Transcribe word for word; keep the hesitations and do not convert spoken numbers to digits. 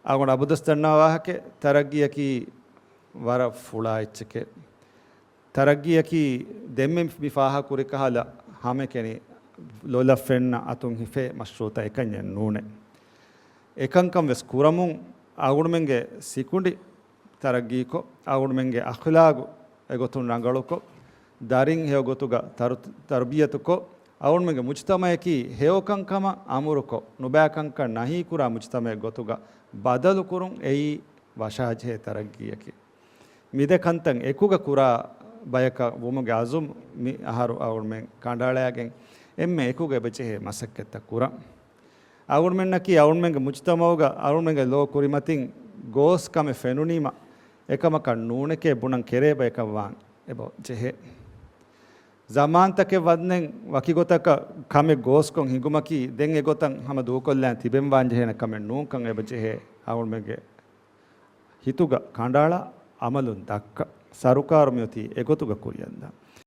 އަޅުގަނޑު އަބަދުވެސް ދަންނަވާ ވާހަކައެއް، ތަރައްގީއަކީ ވަރަށް ފުޅާ އެއްޗެކޭ. ތަރައްގީއަކީ ދެންމެ މި ފާހަގަކުރި ކަހަލަ ހަމައެކަނި ލޮލަށް ފެންނަ އަތުން ހިފޭ މަޝްރޫއުތައް އެކަންޏެއް ނޫނޭ. އެކަންކަން ވެސް ކުރަމުން އަޅުގަނޑުމެންގެ ސިކުނޑި ތަރައްގީކޮށް، އަޅުގަނޑުމެންގެ އަޚްލާގު އެގޮތުން ރަނގަޅުކޮށް، ދަރިން ހެޔޮގޮތުގަ ތަރު-، ތަރުބިޔަތުކޮށް، އަޅުގަނޑުމެންގެ މުޖުތަމައަކީ ހެޔޮކަންކަމަށް އަމުރުކޮށް، ނުބައިކަންކަން ނަހީކުރާ މުޖުތަމައެއް ގޮތުގަ ބަދަލުކުރުން އެއީ ވަށާޖެހޭ ތަރައްގީއަކީ. މިދެ ކަންތައް އެކުގަ ކުރާ ބަޔަކަށް ވުމުގެ އަޒުމް މި އަހަރު އަޅުގަނޑުމެން ކަނޑައަޅައިގެން އެންމެ އެކުގަ އެބަޖެހޭ މަސައްކަތްތައް ކުރަން. އަޅުގަނޑުމެންނަކީ އަޅުގަނޑުމެންގެ މުޖުތަމައުގަ އަޅުގަނޑުމެންގެ ލޯ ކުރިމަތިން ގޯސް ކަމެއް ފެނުނީމަ އެކަމަކަށް ނޫނެކޭ ބުނަން ކެރޭ ބަޔަކަށް ވާން އެބަ ޖެހޭ. ޒަމާންތަކެއް ވަންދެން ވަކިގޮތަކަށް ކަމެއް ގޯސްކޮށް ހިނގުމަކީ ދެން އެގޮތަށް ހަމަ ދޫކޮށްލާން ތިބެން ވާންޖެހޭނެ ކަމެއް ނޫންކަން އެބަ ޖެހޭ. އަޅުގަނޑުމެންގެ ހިތުގަ ކަނޑައަޅާ އަމަލުން ދައްކަ ސަރުކާރު މިއޮތީ އެގޮތުގަ ކުރިއަށްދާ.